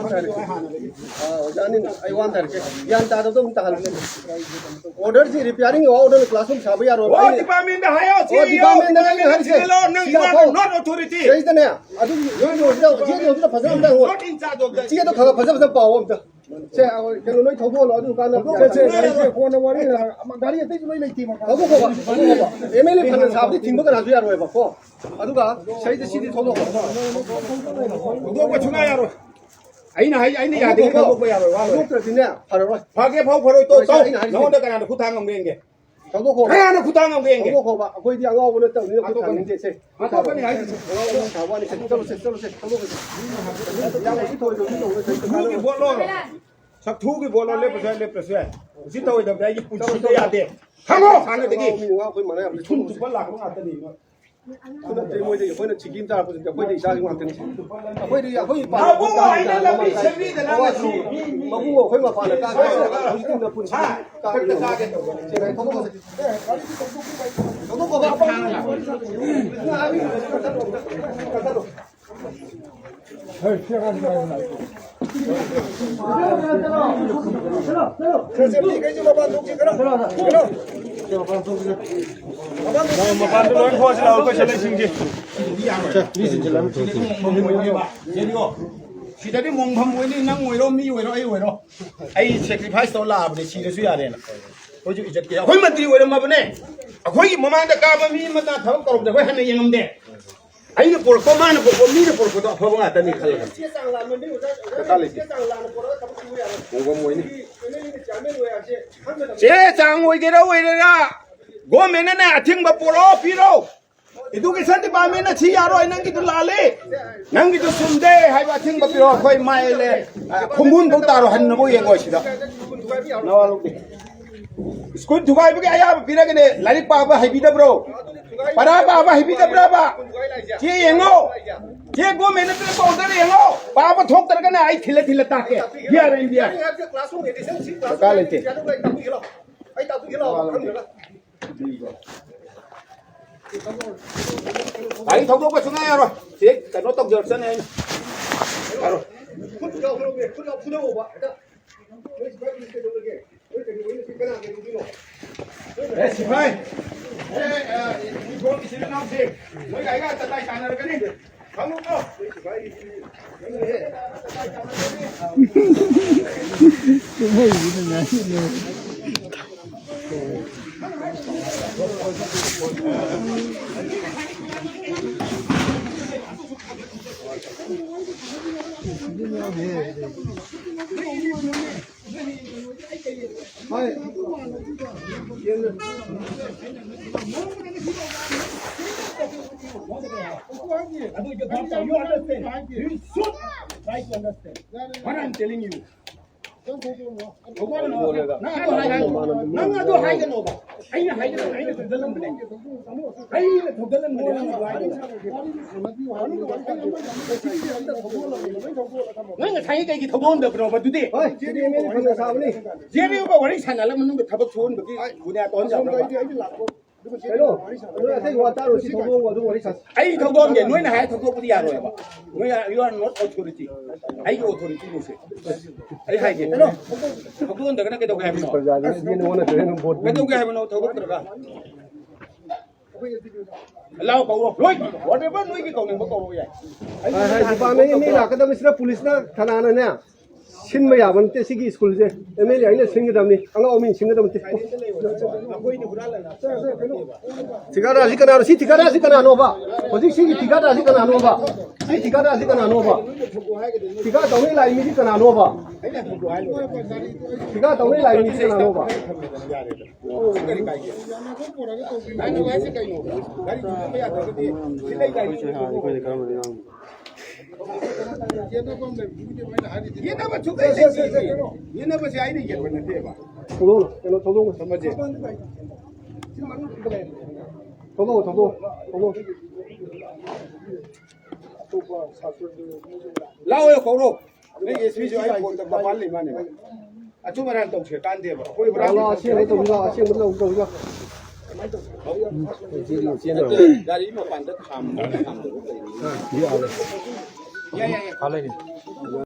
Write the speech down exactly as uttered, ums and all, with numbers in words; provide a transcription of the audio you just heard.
ꯑꯥ, ꯑꯣꯖꯥꯅꯤ, ꯑꯩ ꯋꯥ ꯑꯃ ꯍꯥꯏꯔꯛꯀꯦ꯫ ꯒ꯭ꯌꯥꯟ ꯇꯥꯗꯕꯗꯣ ꯑꯃꯨꯛ ꯇꯥꯍꯜꯂꯨ꯫ ꯑꯣꯔꯗꯔꯁꯤ ꯔꯤꯄꯤꯌꯥꯔꯤꯡ ꯑꯣꯔꯗꯔ ꯀ꯭ꯂꯥꯁꯔꯨꯝ ꯁꯥꯕ ꯌꯥꯔꯣꯏ꯫ ꯑꯣ, ꯗꯤꯄꯥꯔꯠꯃꯦꯟꯗ ꯍꯥꯏꯌꯣ, ꯁꯤ ꯑꯣ, ꯗꯤꯄꯥꯔꯠꯃꯦꯟꯗ ꯅꯪ ꯍꯥꯏꯔꯤꯁꯦ꯫ ꯊꯤꯜꯂꯣ, ꯅꯪ, you are not authority. ꯁꯤꯗꯩꯗꯅꯦ, ꯑꯗꯨꯒꯤ ꯅꯣꯏ ꯅꯣꯏꯁꯤꯗ ꯆꯦꯗꯣ ꯑꯝꯇ ꯐꯖꯅ ꯑꯝꯇ ꯍꯪꯉꯣ꯫ Not in charge of that. ꯆꯦꯗꯣ ꯈꯔ ꯐꯖ ꯐꯖ ꯄꯥꯎ ꯑꯝꯇ꯫ ꯁꯦ, ꯑꯩꯈꯣꯏ ꯀꯩꯅꯣ ꯂꯣꯏ ꯊꯧꯗꯣꯛꯍꯜꯂꯣ, ꯑꯗꯨ ꯀꯥꯟꯗ ꯁꯦ, ꯁꯦ, ꯁꯦ, ꯁꯦ, ꯀꯣꯟꯅ ꯋꯥꯔꯤ ꯁꯥꯟꯅꯔ-, ꯑꯃ, ꯒꯥꯔꯤ ꯑꯇꯩꯁꯨ ꯂꯣꯏ ꯂꯩꯇꯦ, ꯃꯈꯥ꯫ ꯊꯧꯗꯣꯛꯈꯣꯕ, ꯊꯧꯗꯣꯛꯈꯣꯕ꯫ ꯑꯦꯝ ꯑꯦꯜ ꯑꯦ ꯐꯅ ꯁꯥꯕꯗꯤ ꯊꯤꯡꯕ ꯀꯅꯥꯁꯨ ꯌꯥꯔꯣꯏꯕꯀꯣ꯫ ꯑꯗꯨꯒ ꯁꯤꯗꯩꯗ ꯁꯤꯗꯤ ꯊꯧꯗꯣꯛꯈꯣ꯫ ꯊꯧꯗꯣꯛꯄ ꯁꯨꯡꯌꯥ ꯌꯥꯔꯣꯏ꯫ ꯑꯩꯅ ꯍꯥꯏ-, ꯑꯩꯅ ꯌꯥꯗꯦ, ꯊꯧꯗꯣꯛꯈꯣꯕ꯫ ꯊꯧꯗꯣꯛꯄ ꯌꯥꯔꯣꯏ, ꯋꯥ ꯂꯣꯏꯔꯦ꯫ ꯊꯧꯗꯣꯛꯇ꯭ꯔꯗꯤꯅꯦ, ꯐꯔꯔꯣꯏ꯫ ꯐꯒꯦ ꯐꯥꯎ ꯐꯔꯣꯏ, ꯇꯣꯛ, ꯍꯣꯏ, ꯁꯦ, ꯇꯣꯛ꯫ ꯑꯩꯅ ꯍꯥꯏꯔꯤꯁꯦ꯫ ꯅꯉꯣꯟꯗ ꯀꯅꯥꯅ ꯈꯨꯠ ꯊꯥꯡ ꯉꯝꯒꯦ ꯌꯦꯡꯒꯦ? ꯊꯧꯗꯣꯛꯈꯣꯕ꯫ ꯀꯅꯥꯅ ꯈꯨꯠ ꯊꯥꯡ ꯉꯝꯒꯦ ꯌꯦꯡꯒꯦ? ꯊꯧꯗꯣꯛꯈꯣꯕ꯫ ꯑꯩꯈꯣꯏꯗꯤ ꯑꯉꯥꯎꯕ ꯅꯠꯇꯕꯅꯤꯅ ꯈꯨꯠ ꯊꯥꯡ ꯉꯝꯗꯦꯁꯦ꯫ ꯑꯇꯣꯞꯄꯅꯤ ꯍꯥꯏꯁꯤꯁꯦ꯫ ꯑꯉꯥꯎꯕ ꯁꯥꯕ ꯋꯥꯅꯤ꯫ ꯆꯠꯂꯨꯁꯦ, ꯆꯠꯂꯨꯁꯦ, ꯊꯧꯗꯣꯛꯈꯣꯁꯦ꯫ ꯌꯥꯝ ꯎꯁꯤꯠ ꯊꯑꯣꯏꯗꯕ ꯃꯤ ꯇꯧꯕ ꯅꯠꯇꯦ꯫ ꯁꯛꯊꯨꯒꯤ ꯚꯣꯠꯂꯣ, ꯂꯦꯞꯄꯁꯨ ꯌꯥꯏ, ꯂꯦꯞꯇ꯭ꯔꯁꯨ ꯌꯥꯏ꯫ ꯎꯁꯤꯠ ꯊꯑꯣꯏꯗꯕꯗꯤ ꯑꯩꯒꯤ ꯄꯨꯟꯁꯤꯗ ꯌꯥꯗꯦ꯫ ꯈꯪꯉꯣ, ꯍꯥꯟꯅꯗꯒꯤ꯫ ꯑꯉꯥꯎꯕ ꯃꯤ ꯋꯥ ꯑꯩꯈꯣꯏ ꯃꯥꯟꯅ ꯌꯥꯝ ꯊꯨꯝ ꯆꯨꯞꯄ ꯂꯥꯛꯄ ꯉꯥꯛꯇꯅꯤ꯫ ꯑꯗꯨ ꯅꯠꯇꯦ, ꯃꯣꯏꯗꯤ ꯑꯩꯈꯣꯏꯅ ꯁꯤꯀꯤ ꯑꯃ ꯆꯥꯔꯛꯄꯁꯤꯗꯤ ꯑꯩꯈꯣꯏꯗꯤ ꯏꯆꯥꯁꯤꯡ ꯉꯥꯛꯇꯅꯤ꯫ ꯑꯩꯈꯣꯏꯗꯤ, ꯑꯩꯈꯣꯏ ꯏꯄꯥ ꯅꯕꯨꯡ ꯑꯩꯅ ꯂꯝꯕꯤ ꯁꯦꯝꯕꯤꯗꯅ ꯉꯁꯤ ꯃꯕꯨꯡ ꯑꯩꯈꯣꯏ ꯃꯄꯥꯟꯗ ꯀꯥꯈ꯭ꯔꯦ꯫ ꯍꯧꯖꯤꯛꯇꯤ ꯄꯨꯟꯁꯤ ꯍꯥ? ꯀꯥꯈ꯭ꯔꯦ꯫ ꯀꯥꯒꯦ ꯇꯧꯕꯅꯦ꯫ ꯁꯦ, ꯊꯣꯛꯂꯛꯑꯣ꯫ ꯊꯣꯛꯂꯛꯑꯣ꯫ ꯁꯦ, ꯁꯦ, ꯃꯤ ꯀꯩꯁꯨ ꯃꯄꯥꯟ ꯊꯣꯛꯁꯤ ꯈꯔ꯫ ꯀꯩꯅꯣ? ꯃꯄꯥꯟꯗ ꯂꯣꯏ ꯊꯣꯛꯑꯁꯤ ꯂꯥꯛꯑꯣ, ꯑꯩꯈꯣꯏ ꯁꯦ ꯂꯩꯁꯤꯡꯁꯦ꯫ ꯁꯤꯗꯗꯤ ꯃꯣꯡꯐꯝ ꯑꯣꯏꯅꯤ, ꯅꯪ ꯑꯣꯏꯔꯣ, ꯃꯤ ꯑꯣꯏꯔꯣ, ꯑꯩ ꯑꯣꯏꯔꯣ꯫ ꯑꯩ sacrifice ꯇꯧꯔ ꯂꯥꯛꯑꯕꯅꯦ, ꯁꯤꯔꯁꯨ ꯌꯥꯔꯦꯅ꯫ ꯑꯩꯈꯣꯏꯁꯨ ꯏꯖꯠꯀꯤ, ꯑꯩꯈꯣꯏ ꯃꯟꯇ꯭ꯔꯤ ꯑꯣꯏꯔꯝꯃꯕꯅꯦ꯫ ꯑꯩꯈꯣꯏꯒꯤ ꯃꯃꯥꯡꯗ ꯀꯥꯕ ꯃꯤ ꯑꯃꯅ ꯊꯕꯛ ꯇꯧꯔꯝꯗꯦ, ꯑꯩꯈꯣꯏ ꯍꯟꯅ ꯌꯦꯡꯉꯝꯗꯦ꯫ ꯑꯩꯅ ꯄꯨꯔꯛꯄ, ꯃꯥꯅ ꯄꯨꯔꯛꯄ, ꯃꯤꯅ ꯄꯨꯔꯛꯄꯗꯣ ꯑꯐꯕ ꯉꯥꯛꯇꯅꯤ ꯈꯜꯂꯒ꯫ ꯆꯦ ꯆꯥꯡ ꯂꯥꯟꯕ ꯃꯤ ꯑꯣꯖꯥ, ꯗꯔꯀꯥꯔ ꯂꯩꯇꯦ꯫ ꯆꯦ ꯆꯥꯡ ꯂꯥꯟꯅ ꯄꯨꯔꯛꯑꯒ ꯊꯕꯛ ꯁꯨꯕ ꯌꯥꯔꯣꯏ꯫ ꯎꯕ ꯃꯣꯏꯅꯤ꯫ ꯑꯩꯈꯣꯏꯒꯤ ꯑꯦꯝ ꯑꯦꯜ ꯑꯦꯒꯤ ꯆꯤꯌꯥꯔꯃꯦꯟ ꯑꯣꯏ ꯍꯥꯏꯕꯁꯦ ꯈꯪꯒꯗꯕꯅꯤ꯫ ꯆꯦ ꯆꯥꯡ ꯑꯣꯏꯒꯦꯔꯥ ꯑꯣꯏꯔꯦꯔꯥ, government ꯅꯅꯦ ꯑꯊꯤꯡꯕ ꯄꯨꯔꯛꯑꯣ, ꯄꯤꯔꯣ꯫ Education department ꯅ ꯁꯤ ꯌꯥꯔꯣꯏ, ꯅꯪꯒꯤꯗꯨ ꯂꯥꯜꯂꯤ, ꯅꯪꯒꯤꯗꯨ ꯆꯨꯝꯗꯦ ꯍꯥꯏꯕ ꯑꯊꯤꯡꯕ ꯄꯤꯔꯛꯑꯣ꯫ ꯑꯩꯈꯣꯏ ꯃꯥꯏ ꯑꯦꯜ ꯑꯦ, ꯑ, ꯈꯣꯡꯒꯨꯟ ꯐꯥꯎ ꯇꯥꯔꯣ, ꯍꯟꯅꯕꯨ ꯌꯦꯡꯉꯣ ꯁꯤꯗ꯫ ꯅꯋꯥ ꯂꯧꯗꯦ꯫ ꯁ꯭ꯀꯨꯜ ꯊꯨꯒꯥꯏꯕꯒꯤ ꯑꯌꯥꯕ ꯄꯤꯔꯒꯅꯦ, ꯂꯥꯏꯔꯤꯛ ꯄꯥꯕ ꯍꯩꯕꯤꯗꯕ꯭ꯔꯣ? ꯄꯔꯥ ꯄꯥꯕ ꯍꯩꯕꯤꯗꯕ꯭ꯔꯕ? ꯆꯦ ꯌꯦꯡꯉꯣ꯫ ꯆꯦ government ꯅ ꯄꯤꯔꯛꯄ order ꯌꯦꯡꯉꯣ꯫ ꯄꯥꯕ ꯊꯣꯛꯇ꯭ꯔꯒꯅ ꯑꯩ ꯊꯤꯜꯂ ꯊꯤꯜꯂ ꯇꯥꯛꯀꯦ꯫ Here and there꯫ ꯗꯔꯀꯥꯔ ꯂꯩꯇꯦ꯫ ꯒꯥꯔꯤ ꯊꯧꯗꯣꯛꯄ ꯁꯨꯡꯌꯥ ꯌꯥꯔꯣꯏ꯫ ꯁꯤ ꯀꯩꯅꯣ ꯇꯧꯖꯔꯛꯁꯅꯤ ꯑꯩꯅ꯫ ꯌꯥꯔꯣꯏ꯫ ꯈꯨꯠ ꯂꯥꯎ ꯐꯨꯗꯧꯕ ꯍꯦꯛꯇ꯫ ꯅꯣꯏ ꯁꯤꯐꯥꯏ ꯄꯨꯂꯤꯁ ꯀꯩꯗꯧꯔꯒꯦ? ꯅꯣꯏ ꯀꯩꯗꯧꯕꯩ ꯅꯨꯄꯤ ꯀꯅꯥ ꯀꯩꯗꯧꯗꯣꯏꯅꯣ? ꯑꯦ, ꯁꯤꯐꯥꯏ! ꯑꯦ, ꯑ, uniform ꯏꯆꯤꯜ ꯏꯅꯥꯎꯁꯤꯡ, ꯅꯣꯏ ꯀꯥꯏꯒ ꯇꯇꯥꯏ ꯇꯥꯟꯅꯔꯒꯅꯤ꯫ ꯈꯪꯉꯨꯀꯣ? ꯅꯣꯏ ꯁꯤꯐꯥꯏꯒꯤꯗꯤ ꯀꯨꯝꯍꯩꯁꯤꯅ ꯉꯥꯏꯔꯤꯅꯦ꯫ You should try to understand what I'm telling you. ꯅꯪ ꯑꯗꯨ ꯍꯥꯏꯒꯅꯣ꯫ ꯅꯪ ꯑꯗꯨ ꯍꯥꯏꯒꯅꯣꯕ꯫ ꯑꯩꯅ ꯍꯥꯏꯒꯗꯕ ꯑꯩꯅ ꯊꯧꯒꯜꯂꯝꯕꯅꯦ꯫ ꯑꯩꯅ ꯊꯧꯒꯜꯂꯝꯕꯅꯦ ꯅꯪ ꯑꯗꯨ ꯍꯥꯏꯒꯅꯣ꯫ ꯅꯪ ꯉꯁꯥꯏꯒꯤ ꯀꯩꯒꯤ ꯊꯧꯗꯣꯛꯑꯝꯗꯕꯅꯣꯕ ꯑꯗꯨꯗꯤ? ꯍꯣꯏ, ꯁꯤꯗꯤ ꯑꯦꯝ ꯑꯦꯜ ꯐꯝꯅ ꯁꯥꯕꯅꯤ꯫ ꯖꯦ ꯑꯦꯟ ꯌꯨꯒ ꯋꯥꯔꯤ ꯁꯥꯟꯅꯍꯜꯂ ꯃꯅꯨꯡꯗ ꯊꯕꯛ ꯁꯨꯍꯟꯕꯒꯤ ꯒꯨꯅꯥ ꯇꯧꯍꯟꯖꯕ꯭ꯔꯕ? ꯀꯩꯅꯣ? ꯑꯗꯨ ꯑꯇꯩ ꯋꯥ ꯇꯥꯔꯣꯏ, ꯁꯤ ꯊꯧꯗꯣꯛꯑꯝꯃꯣ, ꯑꯗꯨ ꯋꯥꯔꯤ ꯁꯥꯁꯤ꯫ ꯑꯩ ꯊꯧꯗꯣꯛꯑꯝꯒꯦ, ꯅꯣꯏꯅ ꯍꯥꯏ ꯊꯧꯗꯣꯛꯄꯗꯤ ꯌꯥꯔꯣꯏꯕ꯫ ꯅꯣꯏ, you are not authority꯫ ꯑꯩꯒꯤ authority ꯅꯤ ꯁꯦ꯫ ꯑꯩ ꯍꯥꯏꯒꯦ꯫ ꯀꯩꯅꯣ? ꯊꯧꯗꯣꯛꯍꯟꯗ꯭ꯔꯒꯅ ꯀꯩꯗꯧꯒꯦ ꯍꯥꯏꯕꯅꯣ? ꯄ꯭ꯔꯖꯥꯁꯤꯡꯅ ꯌꯦꯟ ꯑꯣꯟꯅ ꯇꯩꯅ ꯚꯣꯠ ꯄꯤ꯫ ꯀꯩꯗꯧꯒꯦ ꯍꯥꯏꯕꯅꯣ ꯊꯧꯗꯣꯛꯇ꯭ꯔꯒ? ꯂꯥꯎ ꯀꯧꯔꯣ꯫ ꯂꯣꯏ꯫ Whatever ꯅꯣꯏꯒꯤ ꯀꯧꯅꯤꯡꯕ ꯀꯧꯔꯣ ꯌꯥꯏ꯫ ꯑꯩ ꯍꯥꯏ, ꯍꯥꯏ, department ꯒꯤ ꯃꯤ ꯂꯥꯛꯀꯗꯕꯁꯤꯗ ꯄꯨꯂꯤꯁꯅ ꯊꯅꯥꯅꯅꯦ ꯁꯤꯟꯕ ꯌꯥꯕ ꯅꯠꯇꯦ꯫ ꯁꯤꯒꯤ ꯁ꯭ꯀꯨꯜꯁꯦ ꯑꯦꯝ ꯑꯦꯜ ꯑꯦ ꯑꯩꯅ ꯁꯤꯟꯒꯗꯕꯅꯤ, ꯑꯉꯥꯎ ꯃꯤ ꯁꯤꯟꯒꯗꯕ ꯅꯠꯇꯦ꯫ ꯊꯤꯀꯥꯗꯥꯔꯁꯤ ꯀꯅꯥꯅꯣ? ꯁꯤ ꯊꯤꯀꯥꯗꯥꯔꯁꯤ ꯀꯅꯥꯅꯣꯕ? ꯍꯧꯖꯤꯛ ꯁꯤꯒꯤ ꯊꯤꯀꯥꯗꯥꯔꯁꯤ ꯀꯅꯥꯅꯣꯕ? ꯁꯤ ꯊꯤꯀꯥꯗꯥꯔꯁꯤ ꯀꯅꯥꯅꯣꯕ? ꯊꯤꯀꯥ ꯇꯧꯅꯤ ꯂꯥꯛꯏ ꯃꯤꯁꯤ ꯀꯅꯥꯅꯣꯕ? ꯊꯤꯀꯥ ꯇꯧꯅꯤ ꯂꯥꯛꯏ ꯃꯤꯁꯤ ꯀꯅꯥꯅꯣꯕ? ꯀꯔꯤ ꯀꯥꯏꯒꯦ? ꯅꯪ ꯍꯥꯏꯁꯦ ꯀꯩꯅꯣ? ꯒꯥꯔꯤ ꯊꯧꯖꯤꯟꯕ ꯌꯥꯗ꯭ꯔꯒꯗꯤ ꯁꯤ ꯂꯩ ꯀꯥꯏꯒꯦ? ꯑꯩꯈꯣꯏꯗꯤ ꯀꯔꯝꯕ ꯑꯉꯥꯡꯅꯣ? ꯌꯦꯠꯅꯕ ꯁꯨꯡꯂꯩ ꯂꯩꯇꯦ꯫ ꯌꯦꯠꯅꯕꯁꯦ ꯑꯩꯅ ꯌꯦꯠꯄ ꯅꯠꯇꯦꯕ꯫ ꯊꯧꯗꯣꯛꯑꯣ, ꯀꯩꯅꯣ ꯊꯧꯗꯣꯛꯑꯣ꯫ ꯊꯝꯃꯁꯦ꯫ ꯊꯧꯗꯣꯛꯑꯣ, ꯊꯧꯗꯣꯛꯑꯣ, ꯊꯧꯗꯣꯛꯑꯣ꯫ ꯂꯥꯛꯑꯣ, ꯀꯧꯔꯣ꯫ ꯅꯣꯏ ꯑꯦꯁ ꯄꯤꯁꯨ ꯑꯩ ꯐꯣꯟꯗ ꯃꯄꯥꯟ ꯂꯩ ꯃꯥꯅꯦ꯫ ꯑꯆꯨꯝ ꯑꯔꯥꯟ ꯇꯧꯁꯦ ꯀꯥꯟꯗꯦꯕ꯫ ꯑꯩꯈꯣꯏ ꯍꯨꯔꯥꯟꯕ ꯂꯥꯛꯑꯣ, ꯑꯁꯦꯡꯕ ꯇꯧꯁꯤ ꯂꯥꯛꯑꯣ, ꯑꯁꯦꯡꯕ ꯇꯧꯁꯤ ꯂꯥꯛꯑꯣ꯫ ꯒꯥꯔꯤ ꯃꯄꯥꯟꯗ ꯈꯥꯝꯕ, ꯈꯥꯝꯗꯕ ꯂꯩ꯫ ꯌꯥꯏ, ꯌꯥꯏ, ꯌꯥꯏ꯫